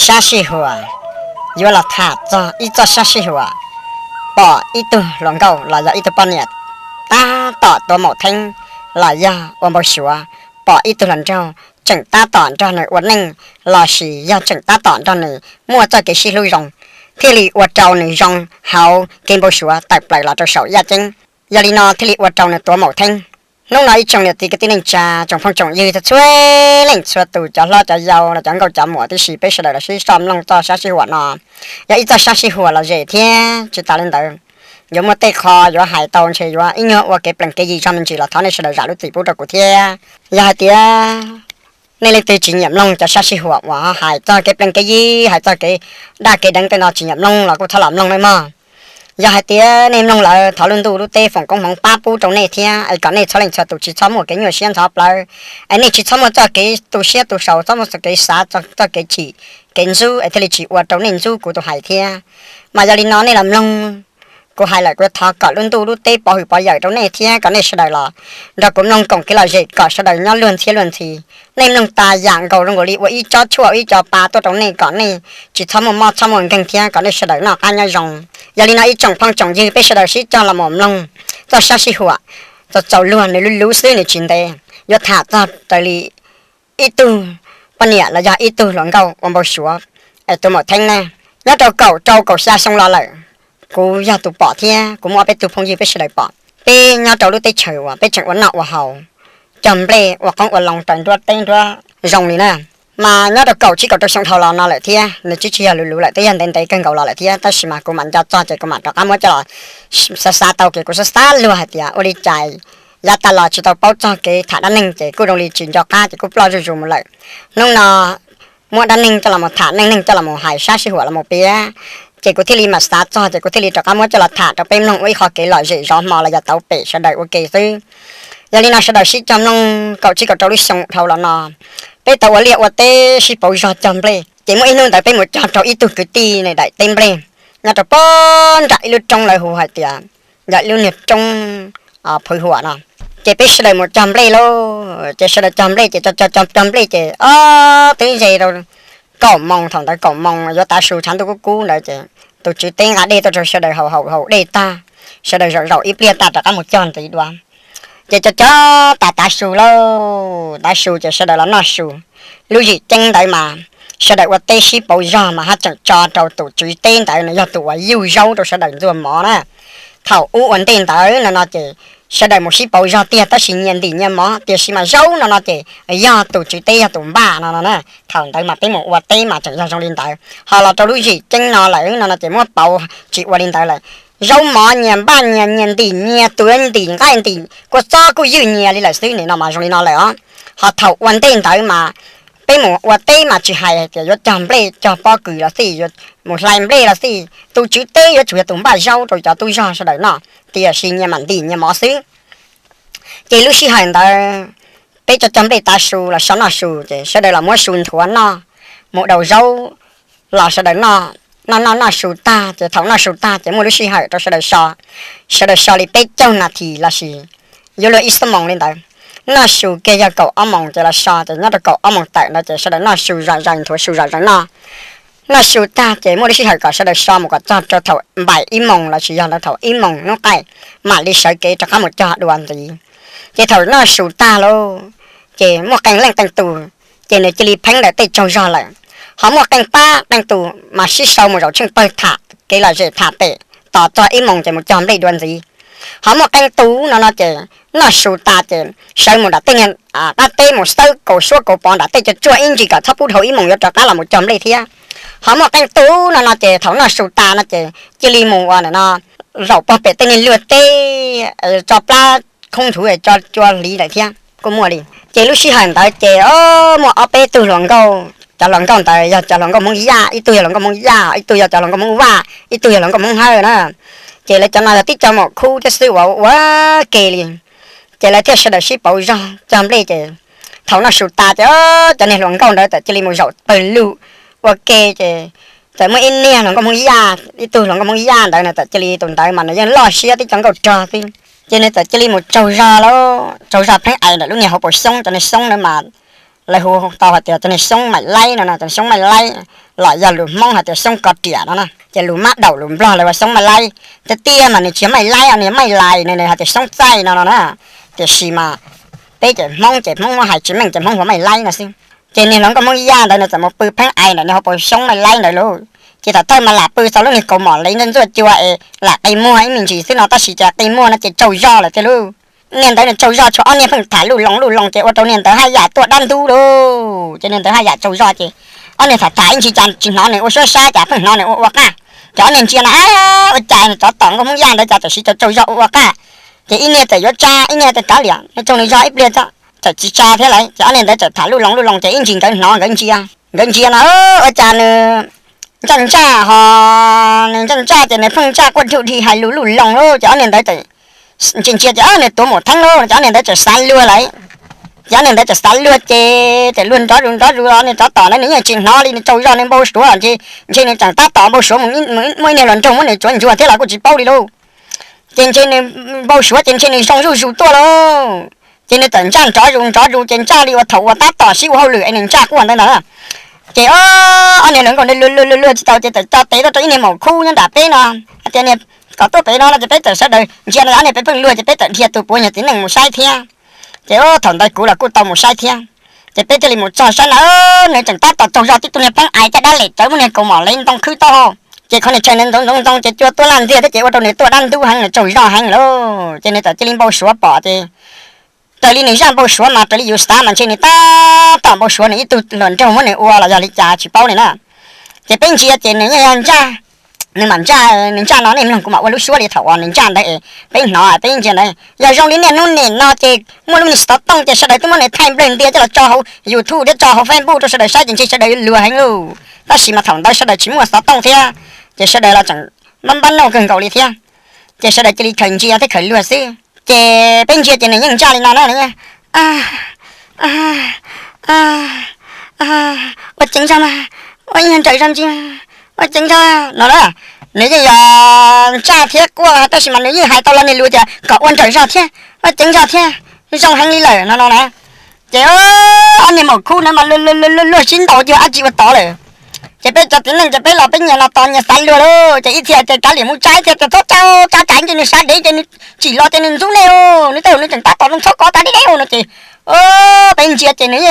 Sab sij huam yuav los tham txog ib txoj sab sij huam pom ib tug hluas nkauj los yog ib tug poj niam tab tom tuav maum theeb los yog ua npau suav, pom ib tug hluas nraug tseem tab tom nrog nws ua neej lossis yog tseem tab tom nrog nws muaj txoj kev sib hlub zoo, thiaj li ua rau nws zoo hauv kev npau suav tawm plaws los rau saum yaj ceeb. Yog li no thiaj li ua rau nws tuav maum theeb. Hnub no ib tsoom niam txiv kwv tij neej tsa, tsoom phooj tsoom ywg txhua leej txhua tus, cov hlob cov yau los cov nkauj cov muam tib si, peb sawv daws los sib coj mloog txoj sab sij huam no. Yog ib txoj sab sij huam lom zem thiab tsis tas li ntawd, yuav muaj tej qho yuav hais tau ntshe yuav ib nyuag ua kev plees kev yi zog me ntsis los thov nej sawv daws zam lub txim pub rau kuv thiab. Yog hais tias nej leej twg tsis nyiam mloog cov sab sij huam uas hais txog kev plees kev yi, hais txog kev daj kev deev tej no tsis nyiam mloog los kuj txhob los mloog nawb mog. Yog hais tias nej mloog lawm thov lub ntuj lub teb foom koob hmoov pab pub rau nej thiab es kom nej txhua leej txhua tus tsis txhob muaj kev nyuaj siab ntxhov plawv, es nej tsis txhob muaj txoj kev tu siab tu saum, txhob muaj txoj kev xav, txoj kev chim, kev ntxub es thiaj li tsis ua rau nej ntxub kuv tus hais thiab. Mas yog li no nej los mloog kuv hais lawm, kuv thov kom lub ntuj lub teb pov hwm pov yawm rau nej thiab kom nej sawv daws los nrog kuv mloog koom kev lom zem kom sawv daws nyob luag ntxhiab luag ntxhi. Nej mloog tas yam nkaus zoo nkaus li ua ib tsob tshuaj ua ib co pa tuaj rau nej kom nej tsis txhob muaj mob txhob muaj nkeeg thiab kom nej sawv daws noj qab nyob zoo. Yog li no ib tsoom phooj tsoom ywg, peb sawv daws sib coj los mus mloog txoj sab sij huam txaus txaus luag, nws luv luv xwb nws tsis ntev, yuav tham txog raws li ib tug poj niam los yog ib tug hluas nkauj ua npau suav es tuav maum theeb na. Nyob rau kaum rau kaum xya xyoo los lawm, kuv yog tus pom thiab kuv muaj ob peb tug phooj ywg peb sawv daws pom. Peb nyob rau lub teb chaws uas peb tseem ua noj ua haus, cog nplej ua qoob ua loo raws nruab teb nruab zoo li na. Mas nyob rau kaum tsib kaum rau xyoo dhau los no lawm thiab, nws twb tsis yog luv luv lawm, twb yog ntev ntev kawg nkaus los lawm thiab, tab sis mas kuv mam nco txog ces kuv mam rov qab muab coj los xav xav tau, ces kuv xav xav luag hais tias ua li cas yav tas los tsis tau paub txog kev tham dab neeg ces kuj zoo li tsis nco qab ces kuj ploj zuj zus mus lawm. Hnub no muab dab neeg coj los mus tham, neej neeg coj los mus hais, sab sij huam los mus piav, ces kuv thiaj li mam xav txog ces kuv thiaj li rov qab muab coj los tham rau peb mloog ua ib qho kev lom zem zov hmo los yog tauv pem sawv daws ua ke xwb. Yog li no sawv daws sib cog mloog, kaum tsib kaum rau lub xyoo dhau los no peb tau ua liaj ua teb sib pauv zog cog nplej, ces muaj ib hnub ntawd peb mus cog rau ib tug kwv tij daim teb nplej nyob rau pob nram ib lub roob lawv hu hais tias yog ib lub niag roob Phwv Huam no. Ces peb sawv daws mus cog nplej lauj, ces sawv daws cog nplej ces cog cog cog nplej ces ob twb ze rau kaum moos, thaum ntawd kaum moos yuav tav su tshav ntuj kub kub ntawd ces tus tswv teb nqa dej tuaj rau sawv daws haus haus haus dej tag, sawv daws zaum zaum ib pliag tag rov qab mus cog ntxiv dua. Ces cov cov tas tav su lauj, tav su ces sawv daws los noj su. Lub zim ceeb ntawd mas sawv daws ua teb sib pauv zog mas haj tseem tso rau tus tswv teb ntawd nws yog tus uas yuj zaub rau sawv daws ntxuag mov na. Thaum ub ua ntej ntawd no no ces sawv daws mus sib pauv zog tiag tab sis nyias ntim nyias mov, tiam sis mas zaub no no ces yog tus tswv teb yog tus npaj no no na. Thaum ntawd mas peb mus ua teb mas tseem yog zoo li ntawd, ho los rau lub zim ceeb no lawm no no ces muab pauv tsis ua li ntawd lawm. Zaub mov nyias npaj nyias, nyias ntim nyias, tus ntim nqaij ntim kua txob kuj ywj nyias li lawm xwb, nim no mas zoo li no lawm os. Ho thaum ua ntej ntawd mas peb mus ua teb mas tsis hais tias yuav cog nplej cog pob kws los xij, yuav mus hlais nplej los xij, tus tswv teb yuav tsum yog tus npaj zaub rau cov tub zog sawv daws noj, tiam sis nyias mam ntim nyias mov xwb. Ces lub sij hawm ntawd peb cov cog nplej tav su los so noj su ces sawv daws los muab su nthuav noj, mus daus zaub los sawv daws noj, noj noj noj su tag ces thaum noj su tag ces muaj lub sij hawm rau sawv daws so, sawv daws so li peb caug nas this lossis yuav luag ib xuab moos li ntawd. Noj su kiag yog kaum ob moos ces los so, ces nyob rau kaum ob moos tawm ntawd ces sawv daws noj su zom zaws, nthuav su zom zaws noj. Noj su tag ces muaj lub sij hawm kom sawv daws so mus kom txog rau thaum npaim ib moos lossis yog ntawd thaum ib moos hnub qaij mam li sawv kev rov qab mus cog dua ntxiv. Ces thaum noj su tag lauj, ces muaj qee leej qee tus ces nws cia li pheeb ntawm tej tsaug zog lawm. Ho muaj qee pab qee tus mas sib sau mus zaum tsheej pawg tham kev lom zem tham pem, tos txog ib moos ces mus cog nplej dua ntxiv. Ho muaj qee tus no no ces noj su tas ces sawv mus nram tej niag qab teb mus xawb kaus suab kaus pov nram tej cov tsuaj ib ntsis kom txhob pub dhau ib moos yuav rov qab los mus cog nplej thiab. Ho muaj qee tus no no ces thaum noj su tas no ces cia li mus ua no zaum pog pem tej niag luag teb, tso plab khoob nthuv, tso cua hliv lawm thiab kuj muaj li. Ces lub sij hawm ntawd ces muaj ob peb tug hluas nkauj, cov hluas nkauj ntawd yog cov hluas nkauj Hmoob Yaj, ib tug yog hluas nkauj Hmoob Yaj, ib tug yog cov hluas nkauj Hmoob Vaj, ib tug yog hluas nkauj Hmoob Hawj na. Ces lawv cov no yog tib co maum khub thiab xwb uas ua ke li. Ces lawv thiaj sawv daws sib pauv zog cog nplej ces thaum noj su tas ces cov niag hluas nkauj ntawd txawm cia li mus zaum pawg lug ua ke ces txawm muaj ib niag hluas nkauj Hmoob Yaj, ib tug hluas nkauj Hmoob Yaj ntawd na, txawm cia li tus ntawd mas nws yeej loj siab tib co nkauj rog xwb. Ces nws txawm cia li mus tsaug zog lauj, tsaug zog pheej ais ntawm lub niag hauv paus xyoob, cov niag xyoob ntawd mas lawv hu tau hais tias cov niag xyoob maim laib no no, cov niag xyoob maim laib. los yog lus Hmoob hais tias xyoob ko riam no na, ces lus mab daum lus Nplog lawv ua xyoob maj laib. Tiag tiag mas nws tsis yog maj laib, nws yog maj lais, nws hais tias xyoob txaij no no na. Tiam sis mas peb cov Hmoob ces Hmoob muab hais tsis meej ces Hmoob hu ua maj laib no xwb. Ces niag hluas nkauj Hmoob Yaj ntawd nws txawm mus pw pheeb ais ntawm niag hauv paus xyoob maj laib ntawd lauj. Ces thaum thawj mas lam pw tau lub niag kaus mom lev ntxuaj ntxuaj cua es lam qi muag ib me ntsis xwb no tab sis ces qi muag no ces tsaug zog lawm tiag lauj. Niag ntawd nws tsaug zog tshuav ob niag pheej tham luj loos luj loos ces ua rau niag ntawd haj yam tuaj dab ntub lauj. Ces niag ntawd haj yam tsaug zog ces ob niag tham tham ib ntsis cas tsis hnov nws ua suab sab cas pheej hnov nws ua ua qaj. Ces ob niag ntsia na, ua cas nws tsov tom nkauj Hmoob Yaj ntawd cas tam sim tsaug zog ua ua qaj. Ces ib niag txawm yuav tsa ib niag txawm kav liam, nws tsaug nws zog ib pliag txawm tsis tsa thiab lawm. Ces ob niag ntawd txawm tham luj loos luj loos ces ib ntsis nkawd hnov nkawd ntsia, nkawd ntsia no ua cas nws ntsaj ntsaj ho nws ntsaj ntsaj ces nws pheej ntsaj quaj dhug dhi hais lus luj loos lauj. Ces ob niag ntawd txawm ntsia ntsia ces nws tuav mus theeb lauj, ces ob niag ntawd txawm xav luag lawm. Ces ob niag ntawd txawm xav luag ces txawm luag nrov zus nrov zus los niag tsov tom ntawd nws yeej tsis hnov li, nws tsaug zog nws npau suav ntshe, ntshe nws tseem tab tom npau suav mus muaj ib niag hluas nraug muab nws tsuav ntsuag thiab los kuj tsis paub li lauj. Ces ntshe nws npau suav ces ntshe nws zoo zuj zus tuaj lauj. Ces nws txawm ntsaj nrov zus nrov zus ces ntsaj li uas thaum uas tab tom sib ua hauj lwm es nws ntsaj quaj ntawd ntag. Ces ob niag hluas nkauj ntawd luag luag luag luag tsis tau ces txawm tso tes tuaj rau ib niag maum khub nyob nram peb no, hais tias niag kom tuaj pem no no ces peb txawm sawv daws ntsia no ob niag peb pheej luag ces peb txawm dhia tus puav nyuag txiv neej mus saib thiab. Ces thaum ntawd kuv los kuj tau mus saib thiab. Ces peb thiaj li mus txog saib na, nws tseem tab tom tsaug zog tib tug niag pheeb ais caj dab lem tsawv muab niag kaus mom lev ntoo khwb taub hau. Ces qhov niag chaw ntawd ntxoov ntxoo ces cua tuaj laj ntxiag thiab ces ua rau nws tuaj dab ntub heev nws tsaug zog heev lauj. Ces nws txawm cia li npau suav pom ces raws li nws zaj npau suav mas raws li yus xav mas ntshe nws tab tom npau suav nws ib tug hluas nraug muab nws ua los yog li cas tsis paub li na. Ces peb ntsia ces nws yeej yog ntsaj, nws mam ntsaj, nws ntsaj no nej mloog kuv mam ua lub suab li thaum uas nws ntsaj ntawd es peb hnov peb ntsia ntawd. Yog zoo li niaj hnub nim no ces muaj lub niag xov tooj ces sawv daws twb muab nws thaij nplawg ntias coj los tso hauv YouTube thiab tso hauv Facebook rau sawv daws saib ces ntshe sawv daws luag heev lauj. Tab sis mas thaum ntawd sawv daws tsis muaj xov tooj thiab, ces sawv daws los tseem npab npab nauj kawg nkaus li thiab. Ces sawv daws cia li khaws ntsia thiab khaws luag xwb. Ces peb ntsia ces nws yeej ntsaj li no na, ua ceev zog mas, ua ib nyuag nrawm zog ntsis, ua ceev zog no na. Nws yeej yog ntsaj thiab quaj tab sis mas nws yeej hais tau los niag lus tias kom ua nrawm zog thiab, ua ceev zog thiab, zoo heev li lawm no no na. Ces ob niag maum khub na mas luag sib ntaus cuag dab tsi ua tod lawm. Ces peb cov txiv neej ces peb los peb nyias los tos nyias xav luag lauj, ces ib txhia ces kav liam mus tsa, ib txhia ces txhob tsa, tsa tsam ntshe nws sab dev ces nws tsim los ces nws ntxub nej, nws tej zaum nws tseem tab tom zoo txhob kov tas deb deb no ces peb ntsia ces nws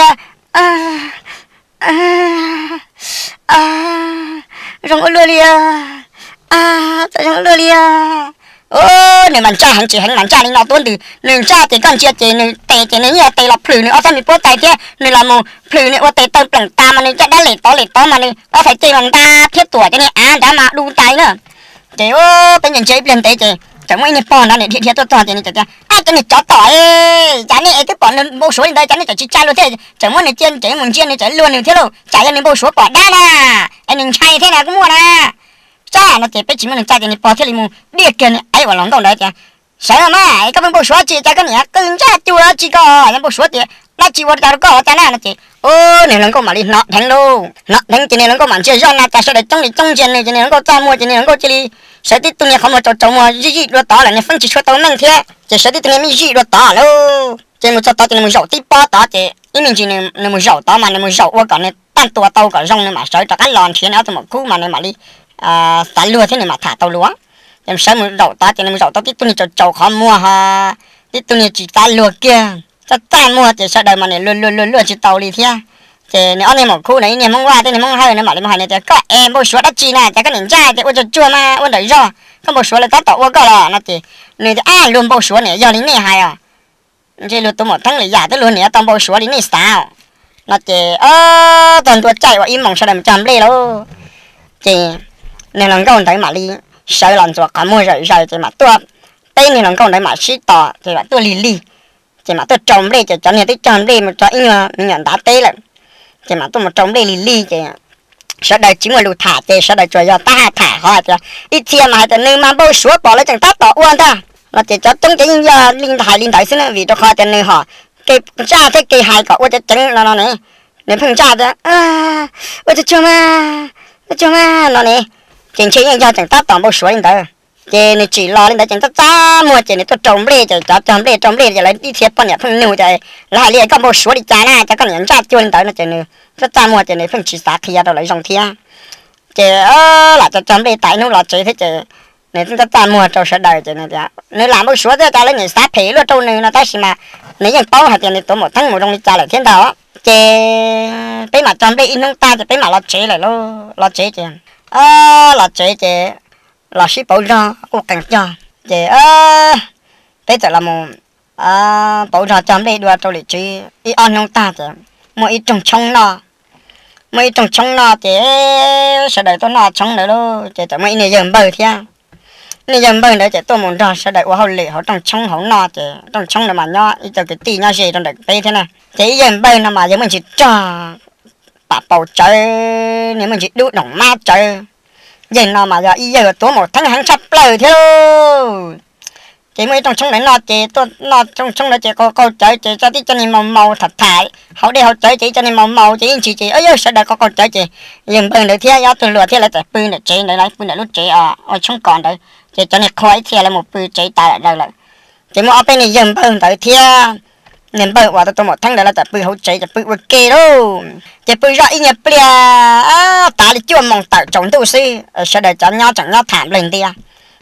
zoo ua luaj li, txawm zoo ua luaj li. Nws mas ntsaj heev tsis heev mas ntsaj li no tuab ntws, nws ntsaj ces koj ntsia ces nws tes ces nws yeej tes los plhws nws ob txhab me puab tais thiab nws los mus plhws nws ua tes taw pleem tas mas nws caj dab lem tod lem tod mas nws ob txhais ceg mas nta thiab tuam cov niag av nrad mas du ntais na. Ces peb ntsia ntsia ib pliag ntev ces txawm muaj ib niag pog nrad nws dhia dhia tuaj txog ces nws txawm tias, Ab, cov niag tsov tom, cas nej es twb pom nws npau suav li ntawd cas nej txawm tsis tsa luag thiab? Txawm muab nws cia ntev mus ntsia nws txawm luag nws thiab lauj, tsam yog nws npau suav pom dab na, es nws ntshai thiab na kuj muaj na. Tsa no ces peb tsis muaj neeg tsa ces niag pog thiaj li mus diaj kiag niag aiv uas hluas nkauj ntawd tias, Sawv mas, koj pheej npau suav tsi cas koj niam qw ntsaj cuag tsi, koj yog npau suav tias dab tsi ua cas rau koj ua cas na no ces, o, niag hluas nkauj mam li hnov dheev lauj. Hnov dheev ces niag hluas nkauj mam ntsia zoj na cas sawv daws coob li coob ntsia nws ces niag hluas nkauj txaj muag ces niag hluas nkauj cia li sawv tib tug niag qhov muag tsaus tsaus muag zij zij dua tod lawm, niag feeb tsis tshua tau meej thiab ces sawv tib tug niag mij zij dua tod lauj. Ces mus txog tod ces nws mus zaum tib pob tod ces ib me ntsis nws mus zaum tod mas nws mus zaum ua kom nws tag tua tau kom zoo nws mam sawv rov qab los nrhiav nws ob tug maum khub mas nws mam li xav luag thiab nws mam tham tau luag. Ces sawv mus zaum tod ces nws mus zaum tau tib tug niag tsaus tsaus qhov muag ho tib tug niag tsis txav luag kiag, txaj txaj muag ces sawv daws mas nws luag luag luag luag tsis tau li thiab. Ces nws ob niag maum khub na, ib niag Hmoob Vaj thiab niag Hmoob Hawj na mam li mus hais nws tias, Koj es npau suav dab tsi na cas koj niam ntsaj tias ua tsuag tsuag mas ua nrawm zog, koj npau suav lawv tab tom ua koj los? No ces nws tias, Ab, luag npau suav niam yog li nej hais os. Ntshe luag tus maum theeb li yam twb luag niam tau npau suav li nej xav os. No ces txog ntua caij uas ib moos sawv daws mus cog nplej lauj. Ces niag hluas nkauj ntawd mam li sawv los ntxuav qhov muag zawm zaws ces mam tuaj, peb niag hluas nkauj ntawd mam sib tos ces mam tuaj lig lig. Ces mam tuaj rau nplej ces cov niag twb cog nplej mus txog ib nyuag me nyuam ntav teb lawm. Ces mam tuaj mus rau nplej lig lig ces sawv daws tsis muaj lus tham ces sawv daws tsuas yog tab haj tham qhov hais tias ib txhia mas hais tias nws mas npau suav pom lawv tseem tab tom ua ntag. No ces cov coob ces yeej yog li hais li ntawd xwb na vim rau qhov tias nws hom kev ntsaj thiab kev hais kom ua ceev ceev no no ne. Nws pheej ntsaj tias ua tsuag tsuag mas, ua tsuag tsuag mas no ne. Ces ntshe yeej yog tseem tab tom npau suav li ntawd. Ces nws tsim los li ntawd ces txaj txaj muag ces nws tuaj rau nplej ces cov cog nplej rau nplej ces lawv ib txhia poj niam pheej nug ces lawv hais li koj npau suav li cas na cov koj niam ntsaj cuag li ntawd no ces nws txaj txaj muag ces nws pheej tsis xav qhia rau lawv zoo thiab. Ces lam cov cog nplej tas ib hnub los tsev thiab ces nws txaj txaj muag rau sawv daws ces nws lam npau suav thiab cov lawv niam xav phem luaj rau nws no tab sis mas nws yeej paub hais tias nws tuav maum theeb mus zoo li cas lawm thiab ntag. Ces peb mam cog nplej ib hnub tag ces peb mam los tsev lawm lauj. Los tsev ces, los tsev ces los sib pauv zog quj qees cog ces peb txawm los mus pauv zog cog nplej dua rau lwm tsev ib ob hnub tag ces muaj ib rooj tshoob noj. Muaj ib rooj tshoob noj ces sawv daws tuaj noj tshoob ntawd lauj ces txawm muaj ib niag yawg npawg thiab. Niag yawg npawg ntawd ces tuaj mus nrog sawv daws ua hauj lwm hauv rooj tshoob hauv noj ces rooj tshoob ntawd mas nyob ib co kwv tij nyob ze rau ntawm peb thiab na. Ces ib yawg npawg no mas yawg muaj ntsis rog pam paus tsawv, niag muaj ntsis dub doom mab tsawv. Yawg no mas yog ib yawg tuav maum theeb heev tshaj plaws thiab lauj. Ces muaj ib rooj tshoob ntawd noj ces tuaj noj rooj tshoob ntawd ces qaug qaug cawv ces tso tib co niag maus maus tham tham hauv dej hauv cawv ces ib co niag maus maus ces ib ntsis ces yawg sawv daws qaug qaug cawv ces yawg npawg ntawd thiab ob tug hluas thiab lawv txawm pw ntawm tsev ntawd, lawv pw ntawm lub tsev ua tshoob kos ntawd. Ces cov niag qhua ib txhia lawv mus pw tsev tas lawm. Ces muaj ob peb niag yawg npawg ntawd thiab niag npawg uas tuav maum theeb ntawd lawv txawm pw hauv tsev ces pw ua ke lauj. Ces pw zoj ib nyuag pliag, tav li cuaj moos tawm tsaus ntuj xwb sawv daws cov nyob tseem nyob tham nplawg ntias,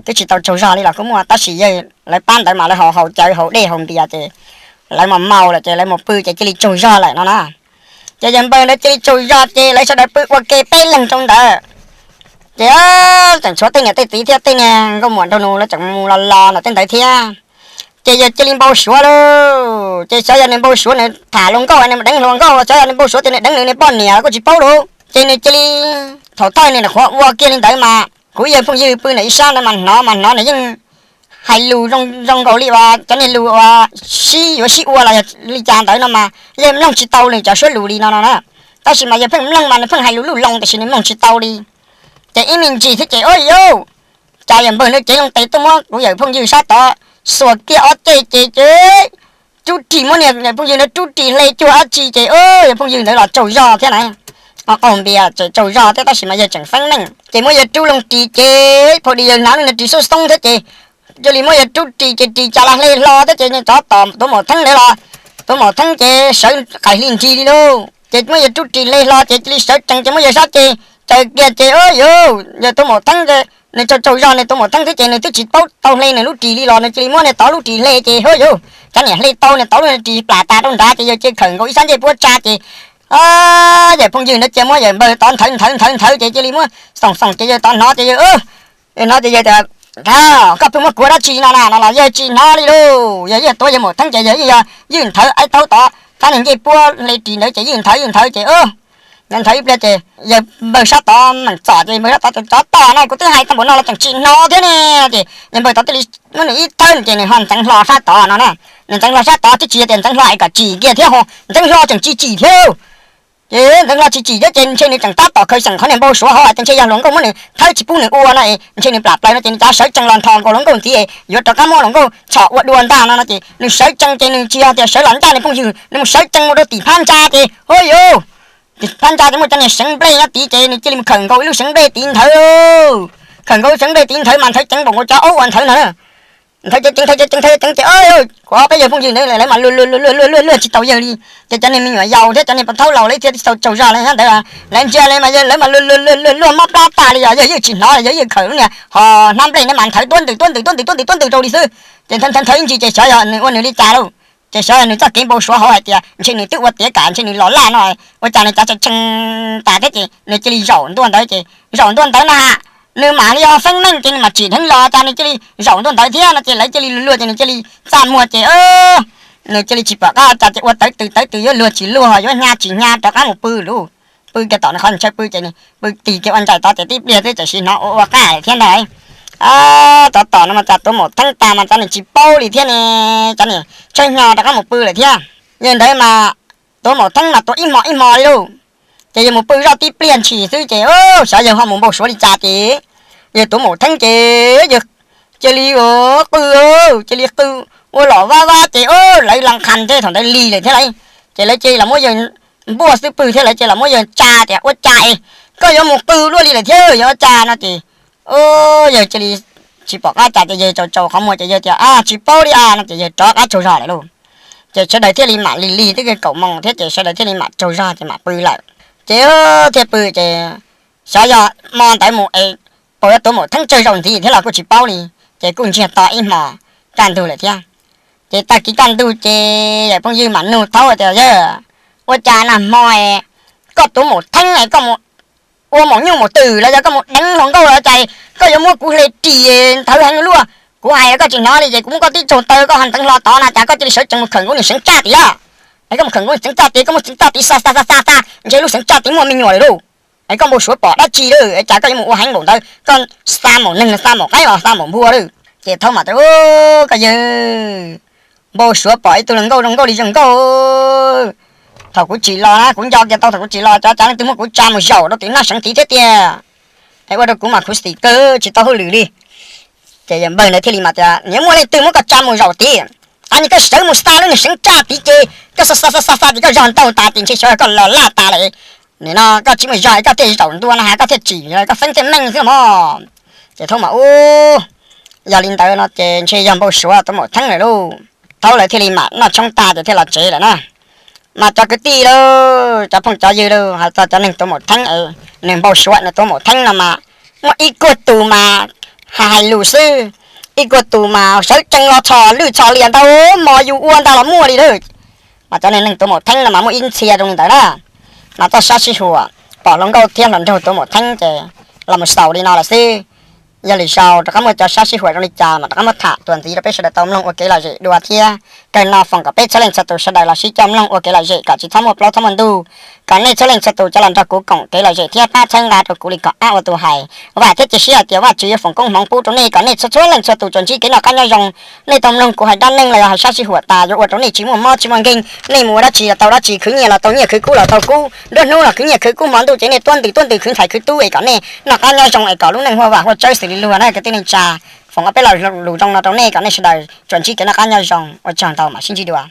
twb tsis tau tsaug zog li los kuj muaj tab sis yawg lawv pab ntawd mas lawv haus haus cawv haus dej haus ntias ces lawv mas maus lawm ces lawv mus pw ces cia li tsaug zog lawm no na. Ces yawg npawg ntawd cia li tsaug zog ces lawv sawv daws pw ua ke peb leeg rau ntawd. Ces tseem tshuav tej niam tej txiv thiab tej niag nkauj muam nraug nus lawv tseem mus los los ntawm tej ntawd thiab. Ces yawg cia li npau suav lauj. Ces xyov yog nws npau suav nws tham hluas nkauj nws deev hluas nkauj, xyov yog nws npau suav tias nws deev nws niag poj niam los kuj tsis paub lauj. Ces nws cia li, thaum thawj nws nyuam qhuav ua kiag li ntawd mas kuv ib yawg phooj ywg pw ntawm ib sab ntawd mas hnov mas hnov nws yeej hais lus zoo nkaus li uas cov niag lus uas sib yuav sib ua los yog li cas ntawd no mas yawg mloog tsis tau nws cov suab lus li no no na. Tab sis mas yawg pheej mloog mas nws pheej hais lus luj loo tiam sis nws mloog tsis tau li. Ces ib me ntsis thiab ces ua yuj, cas yawg npawg ntawd cev loo tes tuaj muab kuv yawm phooj ywg sab tod xuas kiag ob ceg ces ces rub ris muab niag yawm phooj ywg ntawd rub ris hle cuag dab tsi ces yawm phooj ywg ntawd los tsaug zog thiab na. Qaug npias tseem tsaug zog thiab tab sis mas yawg tseem feeb meej ces muab yawg rub loo ris ces phau dis yawg hnav lub niag ris xoob xoob thiab ces cia li muab yawg rub ris ces ris cas los hle hlo thiab ces cov tom tuav maum theeb ntawd los tuav maum theeb ces sawv qaim hli nrig li lauj. Ces muab yawg rub ris hle hlo ces cia li sawv tsees ces muab yawg sab ceg caws kiag ces ua yuj, yawg tuav maum theeb, nws tsaug tsaug zog nws tuav maum theeb thiab ces nws twb tsis paub tau hle nws lub ris li los nws cia li muab niag tod lub ris hle ces ua yuj, cov niam hle tau niag tod lub ris plam tas rau nrad ces yawg cia li khawm nkaus ib sab ncej puab tsa ces yawm phooj ywg ntawd cia muab yawm npawg tod nthawv nthawv nthawv nthawv ces cia li muab xoom xoom ces yawg tod hnov ces yawg hnov ces yawg tias, koj pheej muab kuav dab tsi no na no los yawg tsis hnov li lauj. Yawg yeej tuav yawg maum theeb ces yawg yeej yog ywj nthawv aib taub tod qab niag ncej puab hle ris ntawd ces ywj nthawv ywj nthawv ces nthawv ib pliag ces yawg npawg sab tod meem txom ces npawg sab tod tias tsov tom na kuv twb hais tau npaum no los tseem tsis hnov thiab ne. Ces yawg npawg tod thiaj li muab nws ib tawb ces nws ho ntxeev hlo sab tod no na. Nws ntxeev hlo sab tod twb tsis yog tias ntxeev hlo es kom tsim kiag thiab ho ntxeev hlo tseem tsis tsim thiab. Ces ntxeev hlo tsis tsim thiab ces ntshe nws tseem tab tom khaws xeem qhov niag npau suav hauv tias ntshe yog hluas nkauj muab nws thawb tsis pub nws ua no es ntshe nws plam plaws no ces nws cav sawv tsees los nthos nkaus hluas nkauj ntxiv es yuav rov qab muab hluas nkauj txhom ua dua ntag no no ces nws sawv tsees ces nws tsis yog tias sawv los ncaj niag phooj ywg, nws mus sawv tsees mus rau tim phab ntsa ces ua yuj, tim phab ntsa ces muaj cov niag seev nplej nyob tid ces nws cia li mus khawm nkaus ib lub seev nplej tid nthawv. Khawm nkaus lub seev nplej tid nthawv mas nthawv ceev npaum nkaus cov aub uas nthawv ntawd. Nthawv ceev ceev nthawv ceev nthawv ceev ces kuv ob peb yawg phooj ywg ntawd lawv mas luag luag luag luag luag luag tsis tau yawg li. Ces cov niag me nyuam yaus thiab cov niag pog thaub laus lawv thiaj tsis tau tsaug zog li ntawd, lawv ntsia li mas yawg lawv mas luag luag luag luag luag mob plab tag li os, yawg yeej tsis hnov li, yawg yeej khawm lub niag ho hnab nplej ntawd mas nthawv tuab ntws tuab ntws tuab ntws tuab ntws tuab ntws rau li xwb. Ces nthawv nthawv nthawv ib ntsis ces xyov yog nws ua nws li cas lauj. Ces xyov yog nws txoj kev npau suav hauv hais tias ntshe nws twb ua tiav kam ntshe nws los laj no, ua cas nws cav tsees tsees tas thiab ces nws cia li zaum ntua ntawd ces zaum ntua ntawd na ha, nws mam li ho feeb meej ces nws mam tsim dheev los cas nws cia li zaum ntua ntawd thiab no ces lawv cia li luag luag ces nws cia li txaj muag ces nws cia li tsis pom qab cas ces ua tawv tws tawv tws yuav luag tsis luag yuav hnyav tsis hnyav rov qab mus pw lauj. Pw kiag tom nws qhov ntshaw pw ces nws pw tig kiag ua ntsais tod ces tib pliag twb txawm sim hnov ua ua qab thiab ntag. Tsov tom no mas cas tuav maum theeb tas mas cov niag tsis paub li thiab ne, cov niag tshawb hnyo rov qab mus pw lawm thiab. Yog ntawd mas tuav maum theeb mas tuav ib hmos ib hmos li lauj. Ces yawg mus pw zoj tib pliag ntshis xwb ces xyov yawg ho mus npau suav li cas ces yawg tuav maum theeb ces yawg cia li qw, cia li qw ua lom vab vab ces lawv las qhas ntsej thaum ntawd lig lawm thiab lauj. Ces lawv cia li los muab yawg npuaj xub pwg thiab lawv cia li los muab yawg tsa tias ua cas es koj yuav mus qw luaj li lawm thiab yuav ua cas no ces yawg cia li tsis pom qab cas ces yawg tsaus tsaus qhov muag ces yawg tias, Tsis paub li a, no ces yawg rov qab tsaug zog lawm lauj. Ces sawv daws thiaj li mam lig lig twb kaum moos thiab ces sawv daws thiaj li mam tsaug zog ces mam pw lawm. Ces thiaj pw ces xyov yog hmo ntawd mus es pom yuav tuav maum theeb tsawg zaus ntxiv thiab los kuj tsis paub li, ces kuj ntsiag to ib hmos kaj ntug lawm thiab. Ces tag kis kaj ntug ces yawm phooj ywg mam nug Thaub tias, Yawg, ua cas nag hmo koj tuav maum theeb es koj mus ua maum nyuj maum twm los yog koj mus deev hluas nkauj los cas koj yuav muab kuv hle ris nthawv heev luaj? Kuv hais koj tsis hnov li ces kuv muab koj tib tsaug taw koj ho nteev hlo tod na, cas koj cia li sawv tsees mus khawm nkauj niag xeev tsaj tid lawm? Es koj mus khawm nkauj niag xeev tsaj tid, koj muab xeev tsaj tid xa xa xa xa xa, ntshe lub xeev tsaj tid muaj me nyuam lawm lauj. Es koj npau suav pom dab tsi lawm es cas koj yuav mus ua heev npaum ntawd, koj xa maum neeg los xa maum qaib los xa maum npua lawm? Ces Thaub mam tias, Koj yawg, npau suav pom ib tug hluas nkauj zoo nkauj li zoo nkauj. Thaum kuv tsim los na, kuv nco kiag tau thaum kuv tsim los cov cas leej twg muab kuv tsa mus zaum rau tim naj seev tid thiab tiag. Es ua rau kuv mas khuv xim kawg tsis tau hauj lwm li. Ces yawg npawg ntawd thiaj li mam tias, Nyias muaj leej twg muab koj tsa mus zaum tid? Qab ni koj sawv mus xa lub niag xeev tsaj tid ces koj xa xa xa xa xa ces koj zog ntaug tas ces ntshe xyov koj los laj tas lawm. Nim no koj tsis muaj zog es koj thiaj zaum ntua no has koj thiaj tsim, koj feeb thiaj meej xwb mog. Ces Thaub mas, Ub, yog li ntawd no ces ntshe yog npau suav tuav maum theeb lawm lauj. Thaub lawv thiaj li mam noj tshoob tag ces thiaj los tsev lawm na. Mas cov kwv tij lauj, cov phooj cov ywg lauj, hais txog cov neeg tuav maum theeb es nws npau suav nws tuav maum theeb no mas muaj ib kuag tus mas hais hais lus xwb, ib kuag tus mas sawv tsees los txhos lwj txhos lias ntag, mos yus ua ntag los muaj li lawm. Mas cov neeg tuav maum theeb no mas muaj ib ntxhia zoo li ntawd na, mas txoj sab sib huam pom hluas nkauj thiab hluas nraug tuav maum theeb ces los mus xaus li no lawm xwb. Yog lwm zaus rov qab muaj cov sab sib huam zoo li cas mas rov qab muab tham tuaj ntxiv rau peb sawv daws tau mloog ua kev lom zem dua thiab. Kawg no foom kom peb txhua leej txhua tus sawv daws los sib coj mloog ua kev lom zem kom tsis txhob muaj plaub txhob muaj ntug, kom nej txhua leej txhua tus cov los nrog kuv koom kev lom zem thiab pab txhawb nqa rau kuv li kom qab ua tus hais. Vam thiab cia siab hais tias Vajtswv yuav foom koob hmoov pub rau nej kom nej txhua txhua leej txhua tus tsuas ntsib kev noj qab nyob zoo. Nej tau mloog kuv hais dab neeg los yog hais sab sib huam tas yuav ua rau nej tsis muaj mob tsis muaj nkeeg, nej mus ua dab tsi los tau dab tsi, khwv nyiaj los tau nyiaj, khwv kub los tau kub, nruab hnub los khwv nyiaj khwv kub, hmo ntuj ces nej tuab ntws tuab ntws khwv ntxhais khwv tub es kom nej noj qab nyob zoo es kom lub neej huaj vam huaj tsawb xws li luag na kwv tij neej tsa. Foom ob peb lo lus zoo no rau nej kom nej sawv daws tsuas ntsib kev noj qab nyob zoo. Ua tsaug ntau mam sib ntsib dua.